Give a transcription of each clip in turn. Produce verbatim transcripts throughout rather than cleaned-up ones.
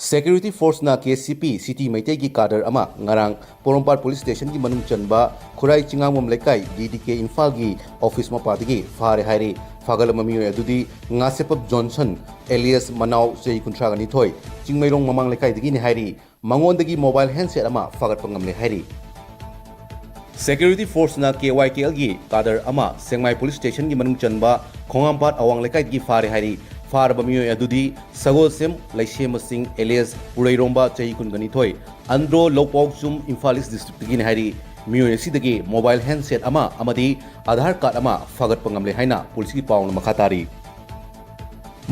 Security forceꯅ KCP city ꯃꯩꯇꯩꯒꯤ cadre ꯑꯃ ꯉꯔꯥꯡ ꯄꯣꯔꯣꯝꯄꯥꯠ police stationꯒꯤ ꯃꯅꯨꯡ ꯆꯟꯕ ꯈꯨꯔꯥꯏ ꯆꯤꯡꯉꯥꯡꯕꯝ ꯂꯩꯀꯥꯏ DDK ꯏꯝꯐꯥꯜꯒꯤ office ꯃꯄꯥꯗꯒꯤ ꯐꯥꯔꯦ ꯍꯥꯏꯔꯤ꯫ ꯐꯥꯒꯠꯂꯕ ꯃꯤꯑꯣꯏ ꯑꯗꯨꯗꯤ ꯉꯥꯁꯦꯞꯄꯝ ꯖꯣꯟꯁꯟ alias ꯃꯅꯥꯎ, ꯆꯍꯤ ꯀꯨꯟꯊ꯭ꯔꯥꯒ ꯅꯤꯊꯣꯏ, ꯆꯤꯡꯃꯩꯔꯣꯡ ꯃꯃꯥꯡ ꯂꯩꯀꯥꯏꯗꯒꯤꯅꯤ ꯍꯥꯏꯔꯤ꯫ ꯃꯉꯣꯟꯗꯒꯤ mobile handset ꯑꯃ ꯐꯥꯒꯠꯄ ꯉꯝꯂꯦ ꯍꯥꯏꯔꯤ꯫ Security forceꯅ KYKLꯒꯤ cadre ꯑꯃ ꯁꯦꯡꯃꯥꯏ police stationꯒꯤ ꯃꯅꯨꯡ ꯆꯟꯕ ꯈꯣꯡꯉꯥꯝꯄꯥꯠ ꯑꯋꯥꯡ ꯂꯩꯀꯥꯏꯗꯒꯤ ꯐꯥꯔꯦ ꯍꯥꯏꯔꯤ꯫ ꯐꯥꯔꯕ ꯃꯤꯑꯣꯏ ꯑꯗꯨꯗꯤ ꯁꯒꯣꯜꯁꯦꯝ ꯂꯩꯁꯦꯝꯕ ꯁꯤꯡ alias ꯄꯨꯔꯩꯔꯣꯝꯕ, ꯆꯍꯤ ꯀꯨꯟꯒ ꯅꯤꯊꯣꯏ, ꯑꯟꯗ꯭ꯔꯣ ꯂꯧꯄꯥꯎꯆꯨꯝ, ꯏꯝꯐꯥꯜ East districtꯒꯤꯅꯤ ꯍꯥꯏꯔꯤ꯫ ꯃꯤꯑꯣꯏ ꯑꯁꯤꯗꯒꯤ mobile handset ꯑꯃ ꯑꯃꯗꯤ Aadhaar card ꯑꯃ ꯐꯥꯒꯠꯄ ꯉꯝꯂꯦ ꯍꯥꯏꯅ policeꯀꯤ ꯄꯥꯎꯅ ꯃꯈꯥ ꯇꯥꯔꯤ꯫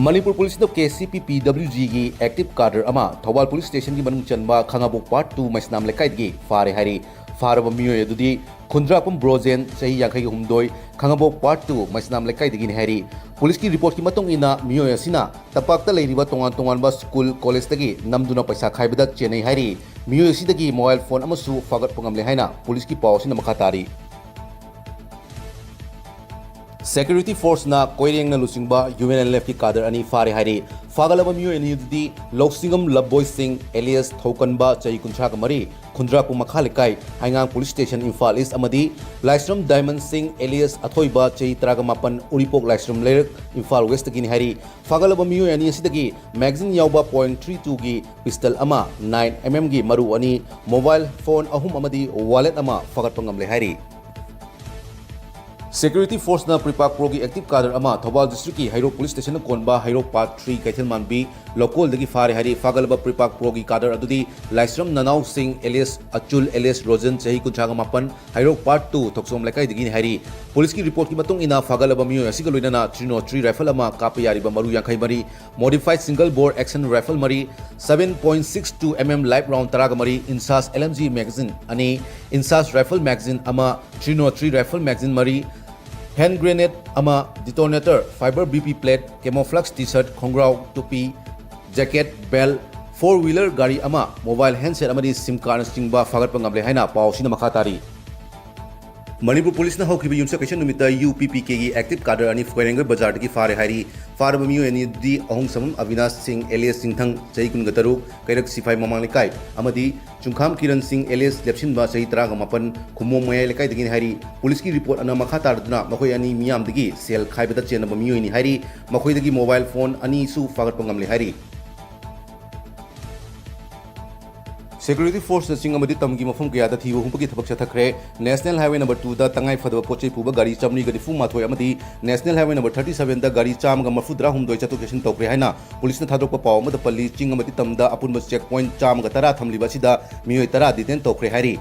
ꯃꯅꯤꯄꯨꯔ policeꯅ KCP PWGꯒꯤ active cadre ꯑꯃ ꯊꯧꯕꯥꯜ police stationꯒꯤ ꯃꯅꯨꯡ ꯆꯟꯕ ꯈꯥꯉꯕꯣꯛ Part two ꯃꯩꯁꯅꯥꯝ ꯂꯩꯀꯥꯏꯗꯒꯤ ꯐꯥꯔꯦ ꯍꯥꯏꯔꯤ꯫ ꯐꯥꯔꯕ ꯃꯤꯑꯣꯏ ꯑꯗꯨꯗꯤ ꯈꯨꯟꯗ꯭ꯔꯥꯛꯄꯝ ꯕ꯭ꯔꯣꯖꯦꯟ, ꯆꯍꯤ ꯌꯥꯡꯈꯩꯒ ꯍꯨꯝꯗꯣꯏ, ꯈꯥꯉꯕꯣꯛ Part two ꯃꯩꯁꯅꯥꯝ ꯂꯩꯀꯥꯏꯗꯒꯤꯅꯤ ꯍꯥꯏꯔꯤ꯫ Policeꯀꯤ reportꯀꯤ ꯃꯇꯨꯡ ꯏꯟꯅ, ꯃꯤꯑꯣꯏ ꯑꯁꯤꯅ ꯇꯝꯄꯥꯛꯇ ꯂꯩꯔꯤꯕ ꯇꯣꯉꯥꯟ ꯇꯣꯉꯥꯟꯕ school, collegeꯇꯒꯤ ꯅꯝꯗꯨꯅ ꯄꯩꯁꯥ ꯈꯥꯏꯕꯗ ꯆꯦꯟꯅꯩ ꯍꯥꯏꯔꯤ꯫ ꯃꯤꯑꯣꯏ ꯑꯁꯤꯗꯒꯤ mobile phone ꯑꯃꯁꯨ ꯐꯥꯒꯠꯄ ꯉꯝꯂꯦ ꯍꯥꯏꯅ policeꯀꯤ ꯄꯥꯎ ꯑꯁꯤꯅ ꯃꯈꯥ ꯇꯥꯔꯤ꯫ Security forceꯅ ꯀꯣꯏꯔꯦꯡꯅ ꯂꯨꯆꯤꯡꯕ UNLFꯀꯤ cadre ꯑꯅꯤ ꯐꯥꯔꯦ ꯍꯥꯏꯔꯤ꯫ ꯐꯥꯒꯠꯂꯕ ꯃꯤꯑꯣꯏ ꯑꯅꯤ ꯑꯗꯨꯗꯤ ꯂꯧꯁꯤꯡꯉꯝ ꯂꯕꯣꯏ ꯁꯤꯡ alias ꯊꯧꯀꯟꯕ, ꯆꯍꯤ ꯀꯨꯟꯊ꯭ꯔꯥꯒ ꯃꯔꯤ, ꯈꯨꯟꯗ꯭ꯔꯥꯛꯄꯝ ꯃꯈꯥ ꯂꯩꯀꯥꯏ, ꯍꯩꯉꯥꯡ police station, ꯏꯝꯐꯥꯜ East ꯑꯃꯗꯤ ꯂꯥꯏꯁ꯭ꯔꯝ ꯗꯥꯏꯃꯟ ꯁꯤꯡ alias ꯑꯊꯣꯏꯕ, ꯆꯍꯤ ꯇꯔꯥꯒ ꯃꯥꯄꯟ, ꯎꯔꯤꯄꯣꯛ ꯂꯥꯏꯁ꯭ꯔꯝ ꯂꯩꯔꯛ, ꯏꯝꯐꯥꯜ Westꯇꯒꯤꯅꯤ ꯍꯥꯏꯔꯤ꯫ ꯐꯥꯒꯠꯂꯕ ꯃꯤꯑꯣꯏ ꯑꯅꯤ ꯑꯁꯤꯗꯒꯤ magazine ꯌꯥꯎꯕ point three twoꯒꯤ pistol ꯑꯃ, nine mmꯒꯤ ꯃꯔꯨ ꯑꯅꯤ, mobile phone ꯑꯍꯨꯝ ꯑꯃꯗꯤ wallet ꯑꯃ ꯐꯥꯒꯠꯄ ꯉꯝꯂꯦ ꯍꯥꯏꯔꯤ꯫ Security forceꯅ ꯄ꯭ꯔꯤꯄꯥꯛ ꯄ꯭ꯔꯣꯒꯤ active cadre ꯑꯃ ꯊꯧꯕꯥꯜ districtꯀꯤ ꯍꯩꯔꯣꯛ police stationꯅ ꯀꯣꯟꯕ ꯍꯩꯔꯣꯛ Part three ꯀꯩꯊꯦꯜ ꯃꯥꯟꯕꯤ ꯂꯧꯀꯣꯜꯗꯒꯤ ꯐꯥꯔꯦ ꯍꯥꯏꯔꯤ꯫ ꯐꯥꯒꯠꯂꯕ ꯄ꯭ꯔꯤꯄꯥꯛ ꯄ꯭ꯔꯣꯒꯤ cadre ꯑꯗꯨꯗꯤ ꯂꯥꯏꯁ꯭ꯔꯝ ꯅꯅꯥꯎ ꯁꯤꯡ alias ꯑꯆꯨꯜ alias ꯔꯣꯖꯟ, ꯆꯍꯤ ꯀꯨꯟꯊ꯭ꯔꯥꯒ ꯃꯥꯄꯟ, ꯍꯩꯔꯣꯛ Part two ꯊꯣꯛꯆꯣꯝ ꯂꯩꯀꯥꯏꯗꯒꯤꯅꯤ ꯍꯥꯏꯔꯤ꯫ Policeꯀꯤ reportꯀꯤ ꯃꯇꯨꯡ ꯏꯟꯅ, ꯐꯥꯒꯠꯂꯕ ꯃꯤꯑꯣꯏ ꯑꯁꯤꯒ ꯂꯣꯏꯅꯅ three nought three rifle ꯑꯃ, ꯀꯥꯞꯄ ꯌꯥꯔꯤꯕ ꯃꯔꯨ ꯌꯥꯡꯈꯩ ꯃꯔꯤ, modified single bore action rifle ꯃꯔꯤ, seven point six two mm live round ꯇꯔꯥꯒ ꯃꯔꯤ, INSAS LMG magazine ꯑꯅꯤ, INSAS rifle magazine ꯑꯃ, three nought three rifle magazine ꯃꯔꯤ, hand grenade ꯑꯃ, detonator, fiber BP plate, camouflage T-shirt, ꯈꯣꯡꯒ꯭ꯔꯥꯎ, ꯇꯨꯄꯤ, jacket, belt, four wheeler ꯒꯥꯔꯤ ꯑꯃ, mobile handset ꯑꯃꯗꯤ SIM cardꯅꯆꯤꯡꯕ ꯐꯥꯒꯠꯄ ꯉꯝꯂꯦ ꯍꯥꯏꯅ ꯄꯥꯎ ꯑꯁꯤꯅ ꯃꯈꯥ ꯇꯥꯔꯤ꯫ ꯃꯅꯤꯄꯨꯔ ꯄꯨꯂꯤꯁꯅ ꯍꯧꯈꯤꯕ ꯌꯨꯝꯁꯀꯩꯁ ꯅꯨꯃꯤꯠꯇ ꯌꯨ ꯄꯤ ꯄꯤ ꯀꯦꯒꯤ ꯑꯦꯛꯇꯤꯚ ꯀꯥꯗꯔ ꯑꯅꯤ ꯀꯣꯏꯔꯦꯡꯒꯩ ꯕꯖꯥꯔꯗꯒꯤ ꯐꯥꯔꯦ ꯍꯥꯏꯔꯤ꯫ ꯐꯥꯔꯕ ꯃꯤꯑꯣꯏ ꯑꯅꯤ ꯑꯗꯨꯗꯤ ꯑꯍꯨꯝꯁꯝꯕꯝ ꯑꯕꯤꯅꯥꯁ ꯁꯤꯡ ꯑꯦꯂꯤꯌꯥꯁ ꯆꯤꯡꯊꯪ, ꯆꯍꯤ ꯀꯨꯟꯒ ꯇꯔꯨꯛ, ꯀꯩꯔꯛ ꯁꯤꯐꯥꯏ ꯃꯃꯥꯡ ꯂꯩꯀꯥꯏ, ꯑꯃꯗꯤ ꯆꯨꯡꯈꯥꯝ ꯀꯤꯔꯟ ꯁꯤꯡ ꯑꯦꯂꯤꯌꯥꯁ ꯂꯦꯞꯁꯤꯟꯕ, ꯆꯍꯤ ꯇꯔꯥꯒ ꯃꯥꯄꯟ, ꯈꯨꯃꯣꯡ ꯃꯌꯥꯏ ꯂꯩꯀꯥꯏꯗꯒꯤꯅꯤ ꯍꯥꯏꯔꯤ꯫ ꯄꯨꯂꯤꯁꯀꯤ ꯔꯤꯄꯣꯔꯠ ꯑꯗꯨꯅ ꯃꯈꯥ ꯇꯥꯔꯗꯨꯅ ꯃꯈꯣꯏ ꯑꯅꯤ ꯃꯤꯌꯥꯝꯗꯒꯤ ꯁꯦꯜ ꯈꯥꯏꯕꯗ ꯆꯦꯟꯅꯕ ꯃꯤꯑꯣꯏꯅꯤ ꯍꯥꯏꯔꯤ꯫ ꯃꯈꯣꯏꯗꯒꯤ ꯃꯣꯕꯥꯏꯜ ꯐꯣꯟ ꯑꯅꯤꯁꯨ ꯐꯥꯒꯠꯄ ꯉꯝꯂꯦ ꯍꯥꯏꯔꯤ꯫ ꯁꯦꯀ꯭ꯌꯨꯔꯤꯇꯤ ꯐꯣꯔꯁꯅ ꯆꯤꯡ ꯑꯃꯗꯤ ꯇꯝꯒꯤ ꯃꯐꯝ ꯀꯌꯥꯗ ꯊꯤꯕ ꯍꯨꯝꯕꯒꯤ ꯊꯕꯛ ꯆꯠꯊꯈ꯭ꯔꯦ꯫ ꯅꯦꯁꯅꯦꯜ ꯍꯥꯏꯋꯦ ꯅꯝꯕꯔ ꯇꯨꯗ ꯇꯉꯥꯏ ꯐꯗꯕ ꯄꯣꯠ ꯆꯩ ꯄꯨꯕ ꯒꯥꯔꯤ ꯆꯥꯃꯔꯤꯒ ꯅꯤꯐꯨ ꯃꯥꯊꯣꯏ ꯑꯃꯗꯤ ꯅꯦꯁꯅꯦꯜ ꯍꯥꯏꯋꯦ ꯅꯝꯕꯔ ꯊꯥꯔꯇꯤ ꯁꯚꯦꯟꯗ ꯒꯥꯔꯤ ꯆꯥꯝꯃꯒ ꯃꯔꯐꯨ ꯇꯔꯥ ꯍꯨꯝꯗꯣꯏ ꯆꯠꯊꯣꯛ ꯆꯠꯁꯤꯟ ꯇꯧꯈ꯭ꯔꯦ ꯍꯥꯏꯅ ꯄꯨꯂꯤꯁꯅ ꯊꯥꯗꯣꯛꯄ ꯄꯥꯎ ꯑꯃꯗ ꯄꯜꯂꯤ꯫ ꯆꯤꯡ ꯑꯃꯗꯤ ꯇꯝꯗ ꯑꯄꯨꯟꯕ ꯆꯦꯛ ꯄꯣꯏꯟꯠ ꯆꯥꯝꯃꯒ ꯇꯔꯥ ꯊꯝꯂꯤꯕ ꯑꯁꯤꯗ ꯃꯤꯑꯣꯏ ꯇꯔꯥ ꯗꯤꯇꯦꯟ ꯇꯧꯈ꯭ꯔꯦ ꯍꯥꯏꯔꯤ꯫